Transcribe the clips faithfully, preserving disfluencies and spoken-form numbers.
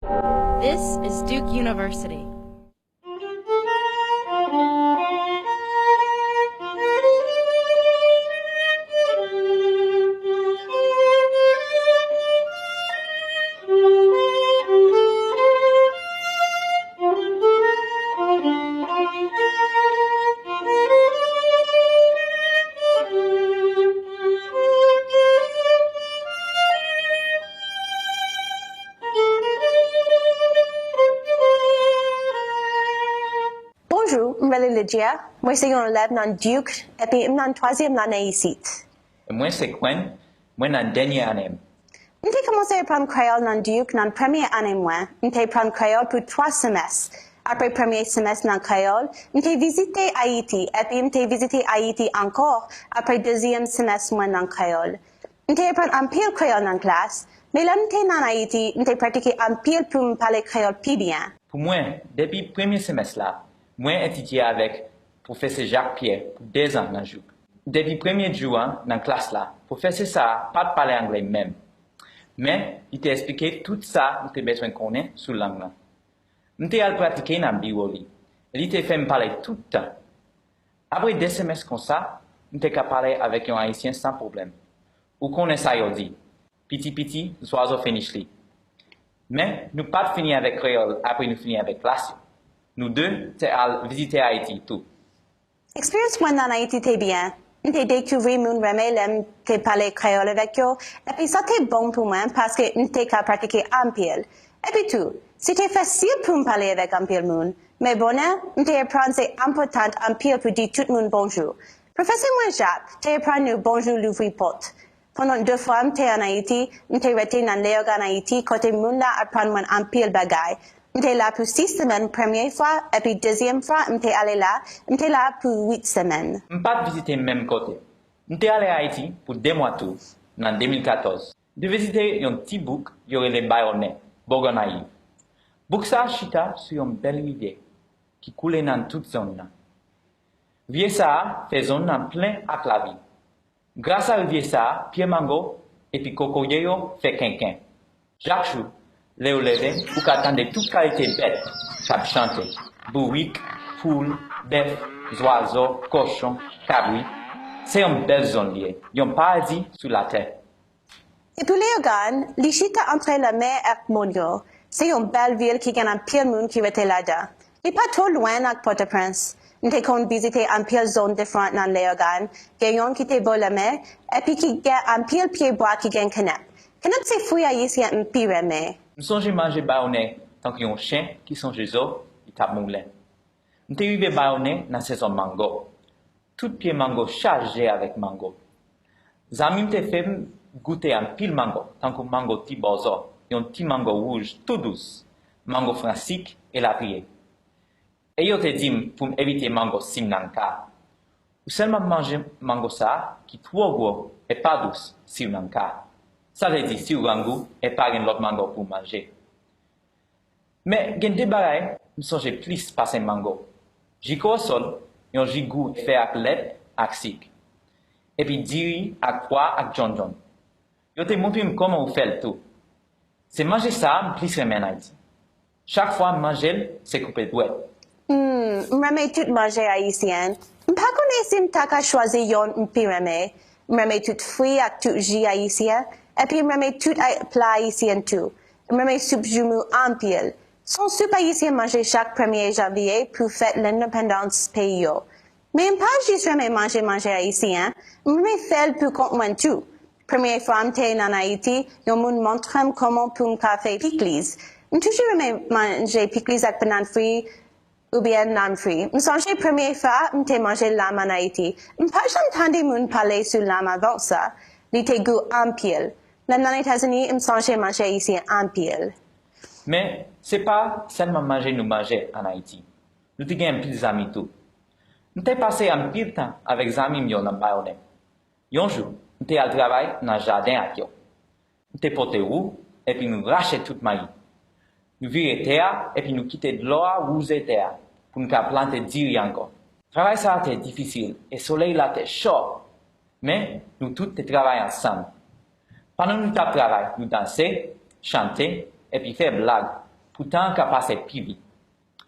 This is Duke University. Bonjou, m rele Lydia. Mwen se yon elèv nan Duke, epi m nan twazyèm lane isit. E mwen se Quenn, mwen nan dènye ane m. M te kòmanse aprann kreyòl nan Duke nan premye ane mwen. M te aprann kreyòl pou twa semès. Apre premye semès nan kreyòl, m te vizite Ayiti, epi m te vizite Ayiti ankò apre dezyèm semès mwen nan kreyòl. M te aprann anpil kreyòl nan klas, men lè m te nan Ayiti, m te pratike anpil pou m pale kreyòl pi byen. Pou mwen, depi premye semès la, mwen etidye avèk Pwofesè Jacques Pierre pou dezan nan Duke. Depi premye jou an nan klas la, pwofesè sa a pa t pale anglè menm. Men, li te eksplike tout sa m te bezwen konnen sou lang nan. M te al pratike nan biwo li, e li te fè m pale tout tan. Apre de semès konsa, m te ka pale avèk yon Ayisyen san pwoblèm. Ou konnen sa yo di, piti piti, zwazo fè nich li. Men, nou pa t fini avèk kreyòl apre nou fini avèk klas yo. Nou de te al vizite Ayiti tou. Eksperyans mwen nan Ayiti te byen. M te dekouvri moun renmen lè m te pale kreyòl avèk yo, epi sa te bon pou mwen paske m te ka pratike anpil. Epi tou, se te fasil pou m pale avèk anpil moun, men bonè, m te aprann se enpòtan anpil pou di tout moun bonjou. Pwofesè mwen Jacques te aprann nou bonjou louvri pòt. Pandan de fwa m te ann Ayiti, m te rete nan Leyogàn Ayiti, kote moun la aprann mwen anpil bagay. M te la pou sis semèn premye fwa, epi dezyèm fwa m te ale la, m te la pou uit semèn. M pa t vizite menm kote. M te ale Ayiti pou de mwa tou, nan de mil katòz. M te vizite yon ti bouk yo rele Bayonè, bò Gònayiv. Bouk sa a chita sou yon bèl rivyè ki koule nan tout zòn nan. Rivyè sa a fè zòn nan plen ak lavi. Gras a rivyè sa a, pye mango epi kokoye yo fè kenken. Chak jou, lè w leve, ou ka tande tout kalite bèt k ap chante, bourik, poul, bèf, zwazo, kochon, kabrit. Se yon bèl zòn li ye, yon paradi sou latè. Epi Leyogàn, li chita antre lanmè ak mòn yo. Se yon bèl vil ki gen anpil moun ki rete ladan. Li pa twò lwen ak Pòtoprens. M te konn vizite anpil zòn diferan nan Leyogàn, gen youn ki te bò lanmè, epi ki gen anpil pye bwa ki gen kanèp. Kanèp se fwi ayisyen m pi renmen. M sonje manje bayonè tankou yon chen ki sonje zo li t ap moulen. M te rive Bayonè nan sezon mango. Tout pye mango chaje avèk mango. Zanmi m te fè m goute anpil mango, tankou mango ti bòzò, yon ti mango wouj tou dous, mango fransik, elatriye. E yo te di m pou m evite mango si m nan ka. Ou sèlman manje mango sa a ki twò gwo e pa dous si w nan ka. Sa vle di si w grangou e pa gen lòt mango pou w manje. Men gen de bagay m sonje plis pase mango. Ji kowosòl, yon ji gou fè ak lèt ak sik. Epi diri ak pwa ak djondjon. Yo te montre m kòman ou fè l tou. Se manje sa a m plis renmen ann Ayiti. Chak fwa m manje l, se koupe dwèt. Hmm, m renmen tout manje ayisyen. M pa konnen si m ta ka chwazi youn m pi renmen. M renmen tout fwi ak tout ji ayisyen. Epi m renmen tout ay- pla ayisyen tou. M renmen soup joumou anpil. Se yon soup ayisyen manje chak premye janvye pou fèt lendepandans peyi yo. Men m pa jis renmen manje manje ayisyen, m renmen fè l pou kont mwen tou. Premye fwa m te nan Ayiti, yon moun montre m kòman pou m ka fè pikliz. M toujou renmen manje pikliz ak bannann fri oubyen nanm fri. M sonje premye fwa m te manje lam ann Ayiti. M pa janm tande moun pale sou lam avan sa. Li te gou anpil. Lè m nan Etazini, m sonje manje ayisyen anpil. Men, se pa sèlman manje nou manje ann Ayiti. Nou te gen anpil zanmi tou. M te pase anpil tan avèk zanmi m yo nan Bayonè. Yon jou, m te al travay nan jaden ak yo. M te pote wou, epi nou rache tout mayi. Nou vire tè a, epi nou kite dlo a wouze tè a, pou n ka plante diri ankò. Travay sa a te difisil, e solèy la te cho. Men, nou tout te travay ansanm. Pandan nou t ap travay, nou danse, chante, epi fè blag. pou tan an ka pase pi vit.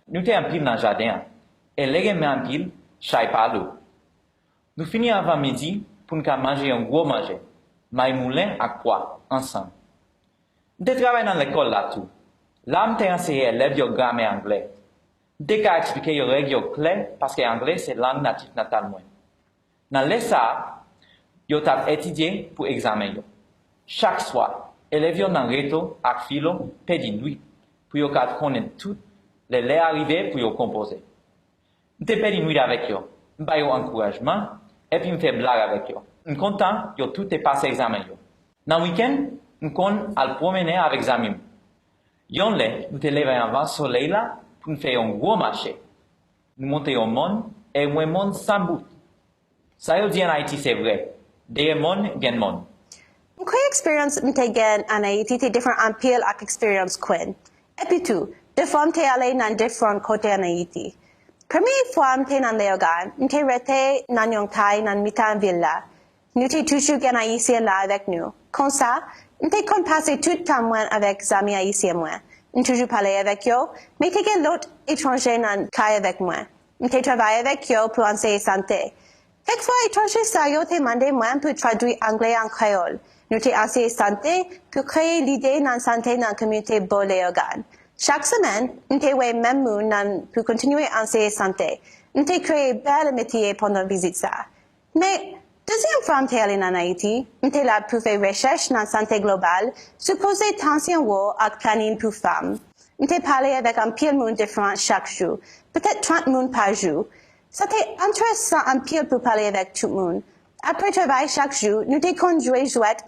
Nou te anpil nan jaden an, e lè gen men anpil, chay pa lou. Nou fini anvan midi pou n ka manje yon gwo manje, may moulen ak pwa, ansanm. M te travay nan lekòl la tou. La m te anseye elèv yo gramè anglè. M te ka eksplike yo règ yo klè paske anglè se lang natif natal mwen. Nan lè sa a, yo t ap etidye pou egzamen yo. Chak swa, elèv yo nan reto ak filo pèdi nwit pou yo ka konnen tout lè lè a rive pou yo konpoze. M te pèdi nwit avèk yo, m ba yo ankourajman, epi m fè blag avèk yo. M kontan yo tout te pase egzamen yo. Nan wikenn, m konn al pwomennen avèk zanmi m. Yon lè, nou te leve anvan solèy la pou n fè yon gwo mache. Nou monte yon mòn e yon mòn san bout. Sa yo di ann Ayiti se vre, dèyè mòn gen mòn. M kwè eksperyans m te gen ann Ayiti te diferan anpil ak eksperyans Quinn. Epi tou, de fwa m te ale nan diferan kote ann Ayiti. Premye fwa m te nan Leyogàn, m te rete nan yon kay nan mitan vil la. Nou te toujou gen Ayisyen la avèk nou. Konsa, m te konn pase tout tan mwen avèk zanmi Ayisyen mwen. M toujou pale avèk yo, men te gen lòt etranje nan kay avèk mwen. M te travay avèk yo pou anseye sante. Kèk fwa etranje sa yo te mande mwen pou tradui anglè an kreyòl. Nou te anseye sante pou kreye lide nan sante nan kominote bò Leyogàn. Chak semèn, m te wè menm moun nan pou kontinye anseye sante. M te kreye bèl amitye pandan vizit sa. Men, dezyèm fwa m te ale nan Ayiti, m te la pou fè rechèch nan sante global sou koze tansyon wo ak planin pou fanm. M te pale avèk anpil moun diferan chak jou, petèt trant moun pa jou. Sa te enteresan anpil pou pale avèk tout moun. Apre travay chak jou, nou te konn jwe jwèt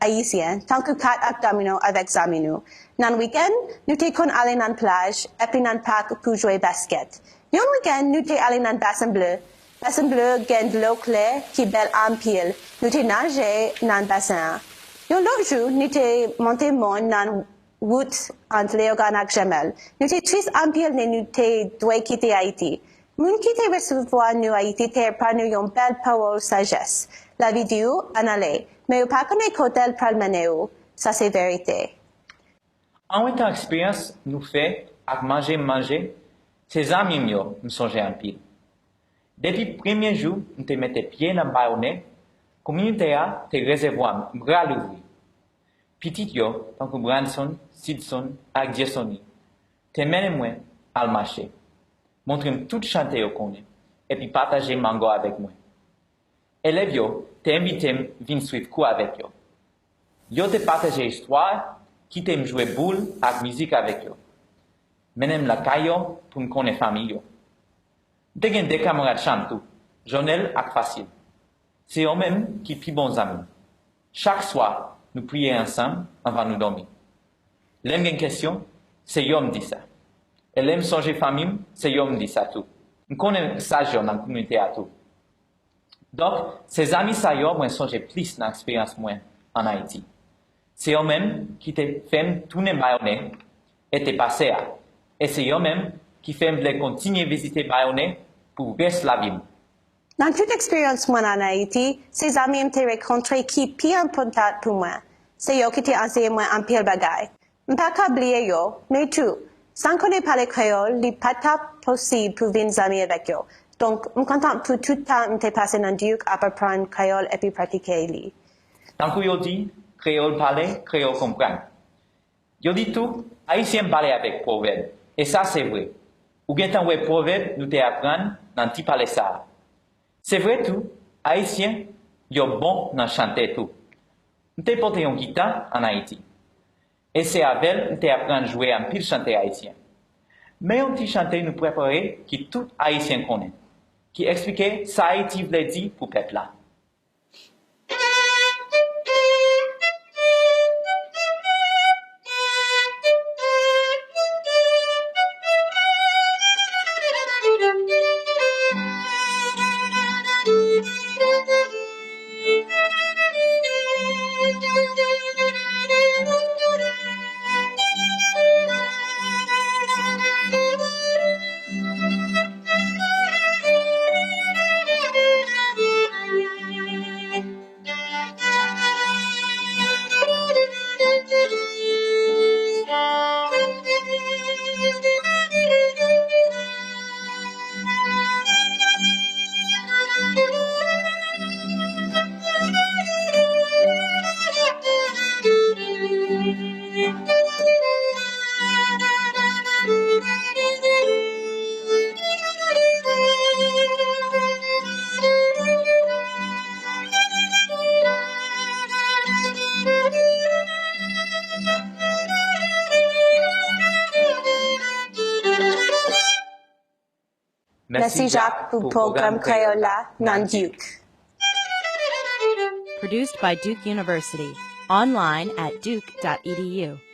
ayisyen, tankou kat ak domino avèk zanmi nou. Nan wikenn, nou te konn ale nan plaj epi nan pak pou jwe baskèt. Yon wikenn, nou te ale nan Basen Ble. Basen Ble gen dlo klè ki bèl anpil. Nou te naje nan basen an. Yon lòt jou, nou te monte mòn nan wout ant Leyogàn ak Jemèl. Nou te tris anpil lè nou te dwe kite Ayiti. Moun ki te resevwa nou Ayiti te aprann nou yon bèl pawòl sajès. Lavi di w, ann ale, men ou pa konnen kote l pral mennen ou. Sa se verite. Anwetan eksperyans nou fè ak manje m manje, se zanmi m yo m sonje anpil. Depi premye jou m te mete pye nan Bayonè, kominote a te resevwa m bra louvri. Pitit yo, tankou Branson, Sidson, ak Dieussony, te mennen mwen al mache, montre m tout chante yo konnen, epi pataje mango avèk mwen. Elèv yo te envite m vin swiv kou avèk yo. Yo te pataje istwa, kite m jwe boul ak mizik avèk yo, mennen m lakay yo pou m konnen fanmi yo. M te gen de kamarad chanm tou, Jonel ak Fasil. Se yo menm ki pi bon zanmi m. Chak swa, nou priye ansanm anvan nou dòmi. Lè m gen kesyon, se yo m di sa. E lè m sonje fanmi m, se yo m di sa tou. M konnen saj yo nan kominote a tou. Donk, se zanmi sa yo mwen sonje plis nan eksperyans mwen ann Ayiti. Se yo menm ki te fè m tounen Bayonè e te pase a. E se yo menm ki fè m vle kontinye vizite Bayonè pou rès lavi m. Nan tout eksperyans mwen ann Ayiti, se zanmi m te rankontre ki pi enpòtan pou mwen. Se yo ki te anseye mwen anpil bagay. M pa ka bliye yo, men tou, san konnen pale kreyòl, li pa t ap posib pou vin zanmi avèk yo. Donk, m kontan pou tout tan m te pase nan Duke ap aprann kreyòl epi pratike li. Tankou yo di, kreyòl pale, kreyòl konprann. Yo di tou, Ayisyen pale avèk pwovèb, e sa se vre. Ou gentan wè pwovèb nou te aprann nan ti pale sa a. Se vre tou, Ayisyen yo bon nan chante tou. M te pote yon gita ann Ayiti. E se avè l m te aprann jwe anpil chante ayisyen. Men yon ti chante nou prefere ki tout Ayisyen konnen, ki eksplike sa Ayiti vle di pou pèp la. Mèsi Jak pou pwogram kreyòl la nan Duke. Produced by Duke University. Online at duke dot e d u.